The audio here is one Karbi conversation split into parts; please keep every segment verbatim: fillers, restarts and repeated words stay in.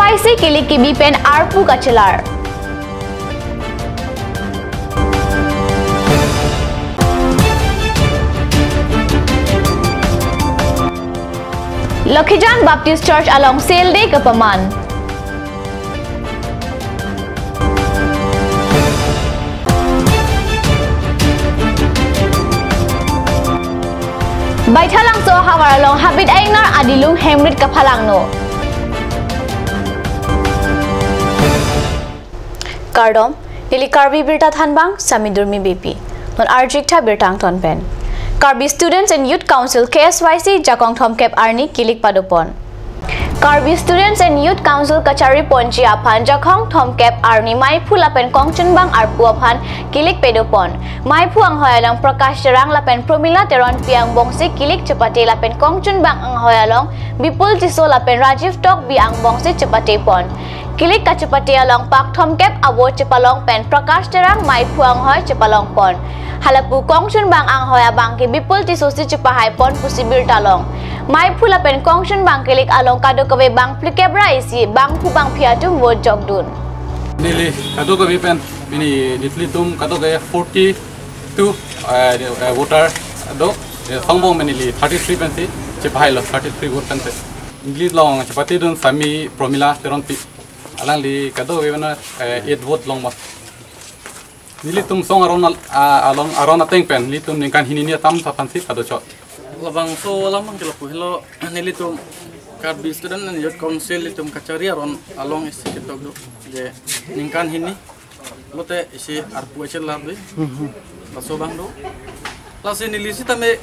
Aisi kilik kibi pen arpu kachelar. Lokhijan Baptist Church along Sale Day kepaman. Baithalangso ahavar along habit a-ingnar adilung hemrit kaphalangno. Kardom, neli Karbi Birta thanbang, Sami Durmi Beypi. Non arjik tha birta angton pen. Karbi Students and Youth Council, K S Y C, Jakong thomkep arni kilik padopon. Karbi Students and Youth Council kachari ponji aphan Jakong thomkep arni maiphu lapen kongchunbang arpu aphan kilik padopon. Maiphu anghoi along Prakash Terang lapen Promila Teronpi angbongsi kilik chepate lapen kongchunbang anghoi along Bipul Tisso lapen Rajiv Tokbi angbongsi chepatepon. Kilik kachepate along pak thomkep avo chepalong pen Prakash Terang maiphu anghoi chepalongpon. Halapu kongchunbang anghoi abangke Bipul Tisso si chepahai pon pusi birta long. Maiphu lapen kongchunbang kilik along kadokave bang phlikep ra isi bangphu bangphi atum vote jokdun. Neli kadokave pen pini nelitum kadokave forty-two, eh, eh, voter do, eh, songbong pen neli thirty-three pensi chepahailo, thirty-three vote pensi. Neli along chepatedun Sami Promila Teronpi. Alangli kadokave pen, eh, eight vote longpo. Nelitum song aron al-, ah, along aron ateng pen nelitum ningkan hini ni atam sa aphansi kadochot. Labangso alam abangke lapu helo, nelitum Karbi Student and Youth Council nelitum kachari aron along isi ketok do. Je ningkan hini lote isi arpu achelar do. Laso abang do. Lasi neli sitame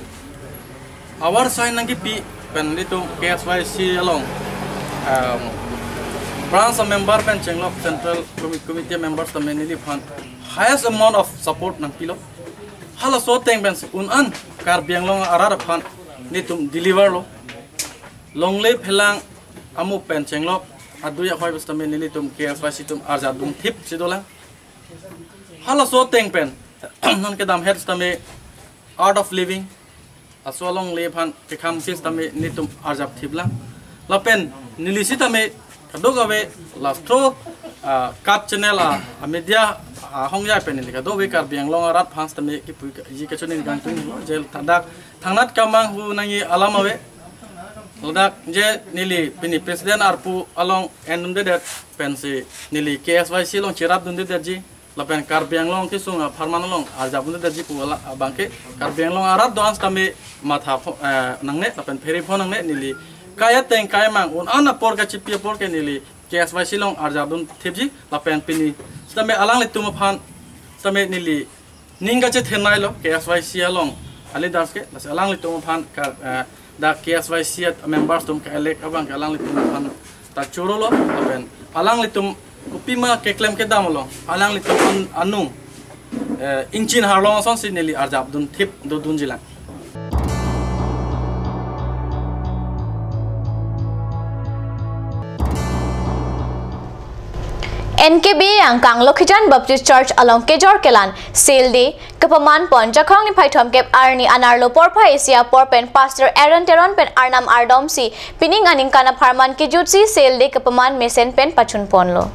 ahavar asai nangkipi pen nelitum K S Y C along, em, branch member pen chenglok Central Comi-, Committee members tame neliphan highest amount of support nangpilo. Halaso ateng pensi un-an Karbi Anglong arat aphan nelitum deliver lo. Longle phelang amu pen chenglok adui ahoi pusitame nelitum K S Y C atum arjapdun thipsi dolang. Halaso ateng pen non kedamhet sitame Art of Living, laso alongle aphan kekham sitame nelitum arjap thiplang. Lapen neli sitame kadokave lastro, ah, kat channel a, a media, ah, ahongjai pen neli kadokave Karbi Anglong arat aphan sitame kipuji kachoningri kangtung je ladak thangnat kemanghu nangji alam ave. Ladak je neli pini president arpu along endundedet pensi neli K S Y C along cherapdundedetji. Lapen Karbi Anglong kesung apharman along arjapdundedetji pu ala abangke Karbi Anglong arat do-an sitame matha pho-, eh, nangne lapen phere pho nangne neli kai ateng kai mang un-an apor kachipi apor ke neli K S Y C along arjapdun thipji lapen pini sitame alanglitum aphan sitame neli ning kachethenei lo K S Y C along a leaders ke, lasi alanglitum aphan ka, eh, dak K S Y C members atum ke-elect abangke alanglitum aphan ta choro lo, lapen alanglitum kopima keklem kedam lo, alanglitum an-, anung, eh, ingchin harlong asonsi neli arjapdun thip dodunjilang. N K B angkang Lokhijan Baptist Church along kejor kelan Sale Day kepaman pon Jakong niphai thomkep arni anerlo porphai isi apor pen Pastor Aaron Teron pen arnam ardomsi pining aningkan apharman kejutsi Sale Day kepaman mesen pen pachun ponlo.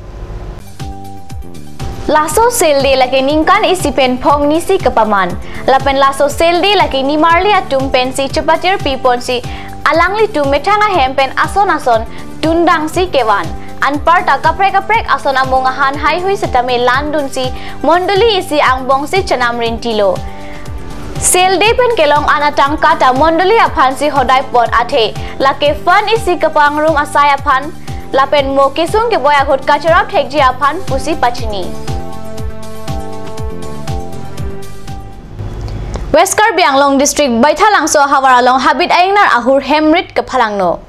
Laso Sale Day lake ningkan isi pen phongnisi kepaman. Lapen laso Sale Day lake nimarli atum pensi chepatir piponsi alanglitum methang ahem pen ason ason tundangsi kevan. Anparta kaprek kaprek ason amung ahan haihui sitame landunsi mondoli isi angbongsi chenam rintilo. Sale Day pen kelong an atangka ta mondoli aphansi hodai pon athe lake fund isi kepangrum asai aphan lapen mo kesung keboi ahut kacherap thekji aphan pusi pachini. West Karbi Anglong District Baithalangso ahavar along habit a-ingnar ahur hemrit kephalangno.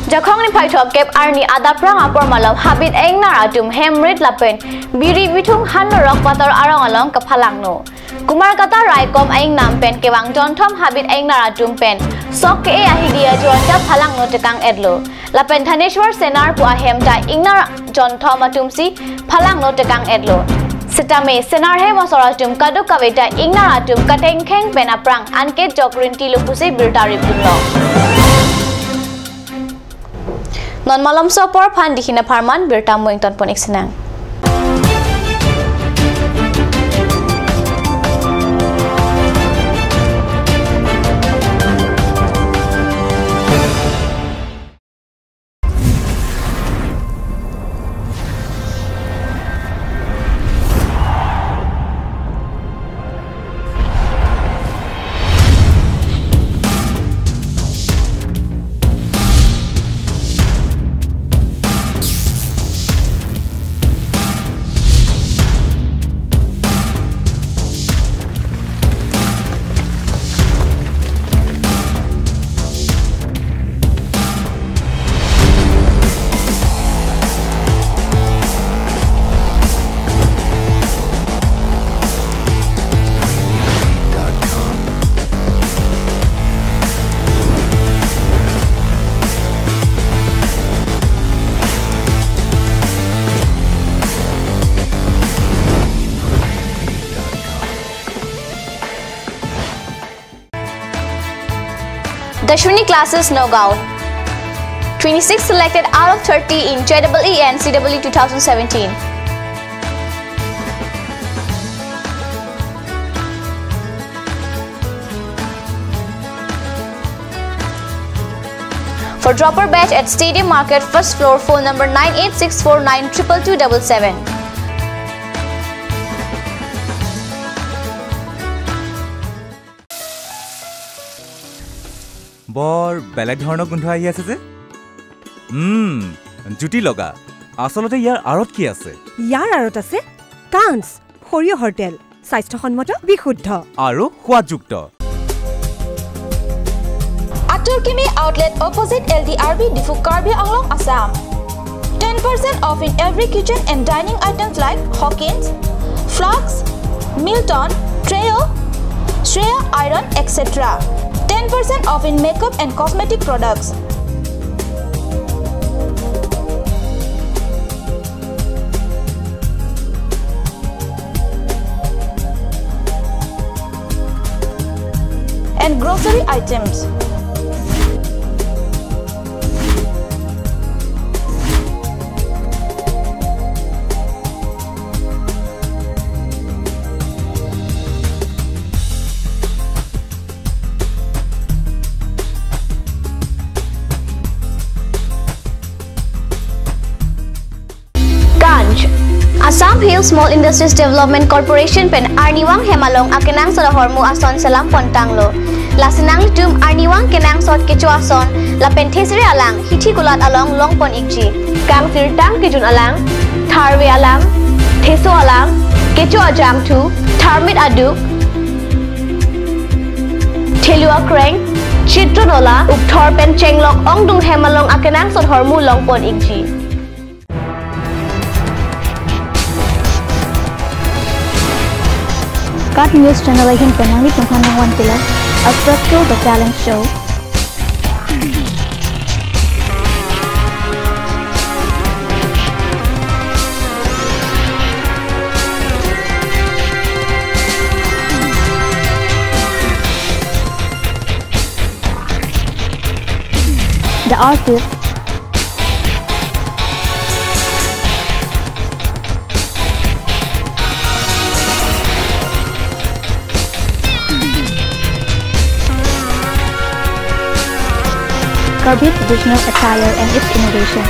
Jakong niphai thomkep arni adap rang apor malom habit a-ingnar atum hemrit lapen biri bithung han norok pator arong along kephalangno. Kumarkata raikom a-ingnam pen kevang jonthom habit a-ingnar atum pen sok ke-e ahidi ajo ajat phalangno tekang-etlo. Lapen Thaneshwar Senar pu ahem ta ingnar jonthom atumsi phalangno tekang-etlo. Sitame Senar hem asor atum kadokave ta ingnar atum katengkheng pen aphrang anke jok rintilo pusi birta ripdunlo. Non malomso apor aphan dihina pharman birta mo ingtonpon-ik sinang. Dashwini Classes Nagaon. Twenty-six selected out of thirty in J E E and C E E two thousand seventeen. For dropper batch at Stadium Market, first floor, phone number nine eight six four nine triple two double seven. বৰ বেলেগ ধৰণৰ গোন্ধ আহি আছে যে। উম, জুতি লগা। আচলতে ইয়াৰ আঁৰত কি আছে? ইয়াৰ আঁৰত আছে কাঞ্চ, সৰিয়হৰ তেল, স্বাস্থ্যসন্মত, বিশুদ্ধ। আৰু সোৱাদযুক্ত। Atur Kimi Outlet, opposite L D R B, Diphu, Karbi Anglong, Assam. Ten percent off in every kitchen and dining items like Hawkins, Flux, Milton, Trio, Shreya Iron, et cetera. Ten percent off in makeup and cosmetic products. And grocery items. Kancch. Assam Hill Small Industries Development Corporation pen arnivang hem along akenangsot ahormu ason selam pontanglo. Lasi nanglitum arnivang kenangsot kecho ason lapen thesere alang hithi kulat along longpon-ikji. Kangsirtang kejun alang, tharve alang, theso alang, kecho ajangthu, tharmit aduk, thelu akreng, chitro nola, ukthor pen chenglok ongdung hem along akenangsot ahormu longpon-ikji. Kat News Channel ahin pen nanglitum aphan nangvan pilang Astro Show, The Talent Show. The Artist. Karbi traditional attire and its innovation.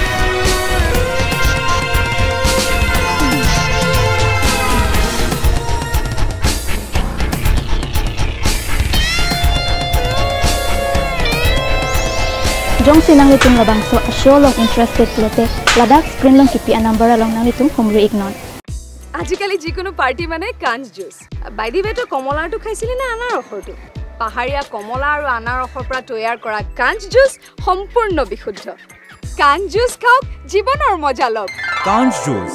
Jongsi nanglitum labangso a-show along interested pulote, ladak screen along kipi a-number along nanglitum humri-iknon. আজিকালি যিকোনো পাৰ্টি মানে কাঞ্চ juice. By the ৱে, তই কমলাৰটো খাইছিলি নে আনাৰসৰটো? পাহাৰীয়া কমলা আৰু আনাৰসৰ পৰা তৈয়াৰ কৰা কাঞ্চ জুচ সম্পূৰ্ণ বিশুদ্ধ। কাঞ্চ জুচ খাওক, জীৱনৰ মজা লওক। কাঞ্চ জুচ।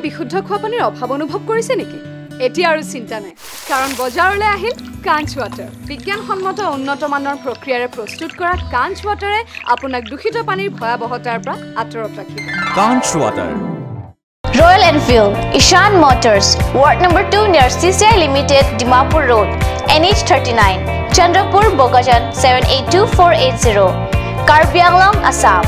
বিশুদ্ধ খোৱা পানীৰ অভাৱ অনুভৱ কৰিছে নেকি? এতিয়া আৰু চিন্তা নাই, কাৰণ বজাৰলৈ আহিল কাঞ্চ ৱাটাৰ। বিজ্ঞানসন্মত উন্নত মানৰ প্ৰক্ৰিয়াৰে প্ৰস্তুত কৰা কাঞ্চ ৱাটাৰে আপোনাক দূষিত পানীৰ ভয়াৱহতাৰ পৰা আঁতৰত ৰাখিব। Kanch Water. Royal Enfield, Ishan Motors, Ward number two near C C I Limited, Dimapur Road, N H thirty-nine, Chandrapur, Bokajan, seven eight two four eight zero, Karbi Anglong, Assam.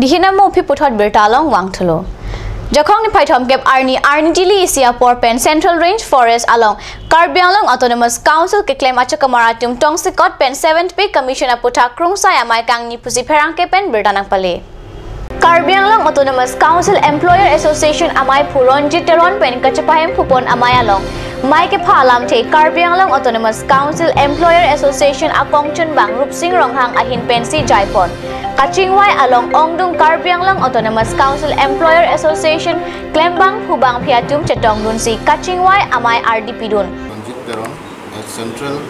Dihinamo aphi puthot birta along vangthulo. Jokhong niphai thomkep arni arni tili isi apor pen Central Range Forest along Karbi Anglong Autonomous Council keklem achokamar atum tongsekot pen Seventh Pay Commission aputhak krungsai amei kangni pusi pherangke pen birta nangpale. Karbi Anglong Autonomous Council Employer Association amei Phuronjit Teron pen kachepahem phupon amei along mei kepha alamthe Karbi Anglong Autonomous Council Employer Association akongchunbang Rupsing Ronghang ahin pensi jaipon. Kachingvai along ongdung Karbi Anglong Autonomous Council Employer Association klembang phubang phi atum chetongdunsi kachingvai amei ardi pidun. Ranjit Teron at Central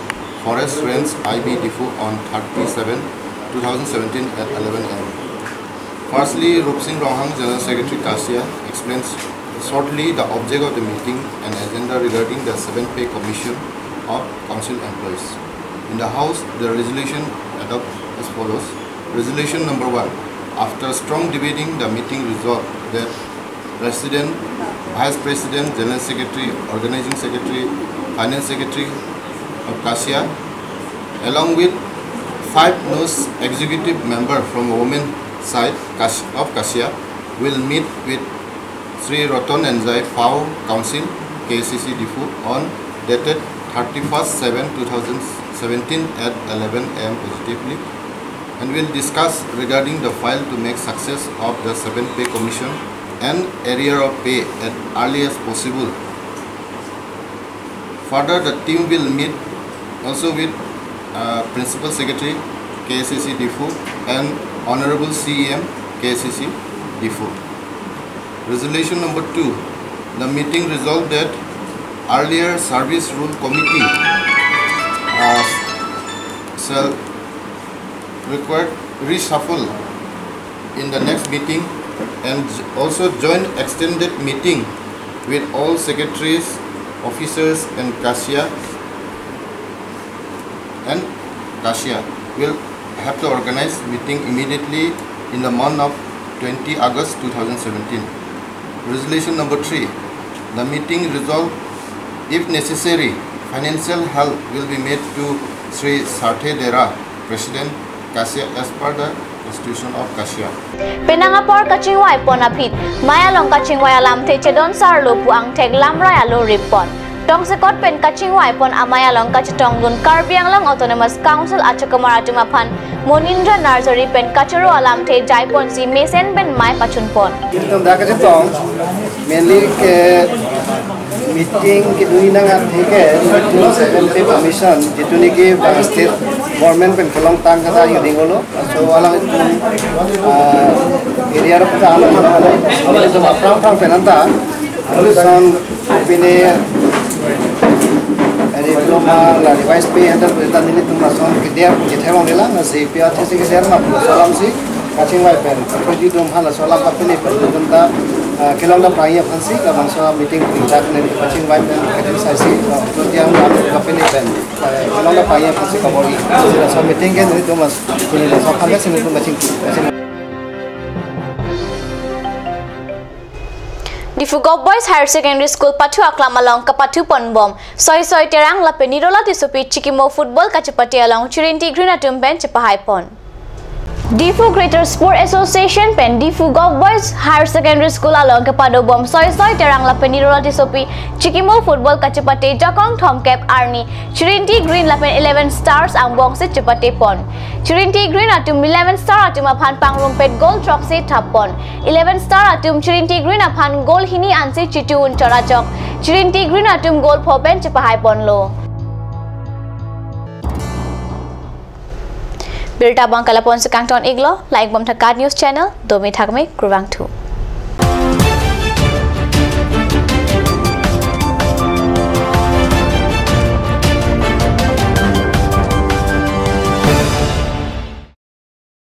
Forest Range I B Diphu on thirty-seven two thousand seventeen at eleven A M. Firstly, Rupsing Ronghang, General Secretary, Kasia, explains shortly the object of the meeting and agenda regarding the Seventh Pay Commission of Council employees. In the House, the resolution adopted as follows. Resolution number one. After strong debating, the meeting resolved that President, Vice President, General Secretary, Organizing Secretary, Finance Secretary of Kasia, along with five nose executive member from women side Kas-, of Kasia, will meet with Shri Roton Enjai, Fao Council, K A C C Diphu, on dated thirty-first seven two thousand seventeen at eleven A M positively, and will discuss regarding the file to make success of the Seventh Pay Commission and arrear of pay at early as possible. Further, the team will meet also with, uh, Principal Secretary, K A C C Diphu, and Honorable C E M, K A C C Diphu. Resolution number two, the meeting resolved that earlier Service Rule Committee, uh, shall required reshuffle in the next meeting and also joint extended meeting with all secretaries, officers and Kasia, and Kasia will have to organize meeting immediately in the month of twenty August two thousand seventeen. Resolution number three, the meeting resolved, if necessary, financial help will be made to Shri Sarthe Dera, President, Kasia as per the Constitution of Kasia. Penang apor kachingvai pon aphi, mei along kachingvai alamthe chedon sarlo pu angthek lamrai alo rip pon. Tongsekot pen kachingvai pon amei along kachetongdun Karbi Anglong Autonomous Council achokamar atum aphan Monindra Nursery pen kachoro alamthe jaiponsi mesen pen mei pachun pon. Itum dak kachetong, mainly ke meeting kedun nang athe ke Seventh Pay Commission, jitu niki bang state government pen kelongtang kata yuding olo. So alanglitum, ah, arrear of pay alam alam alam, alanglitum aphrang phrang pen anta, aluson pine, eh, diploma la revised pay anta penta nelitum lason kedir, kedir ong nila, na si pia thesi kedir ma, laso alamsi kachingvai pen, kachingvai pen, laso alam kapini pen, itum ta, ah, kelong dam prai aphansi, labangso meeting pen, kachingvai pen, kachingvai si, ah, itum ta kapini pen. Along da paya pasi kabor-i. Sila sa meeting ke nelitum mas, kuni la sa kami sini tum masing. Diphu Govt Boys Higher Secondary School pathu aklam along kapathu pon bom. Soi Soi Terang lapen Nirola Tissopi chikimo football kachepate along Chirinti Green atum pen chepahai pon. Diphu Greater Sport Association pen Diphu Govt Boys Higher Secondary School along kepado bom soi soi Terang lapen Nirola Tissopi chikimo football kachepate jakong thomkep arni Chirinti Green lapen Eleven Stars angbong si chepate pon. Chirinti Green atum Eleven Star atum aphan pangrumpet goal throksi thap pon. Eleven Star atum Chirinti Green aphan goal hini ansi chitu un chorachok. Chirinti Green atum goal pho pen chepahai ponlo. Birta bang kalapon sekang ton iglo, like bom thakat news channel, domi thakme, kurvangthu.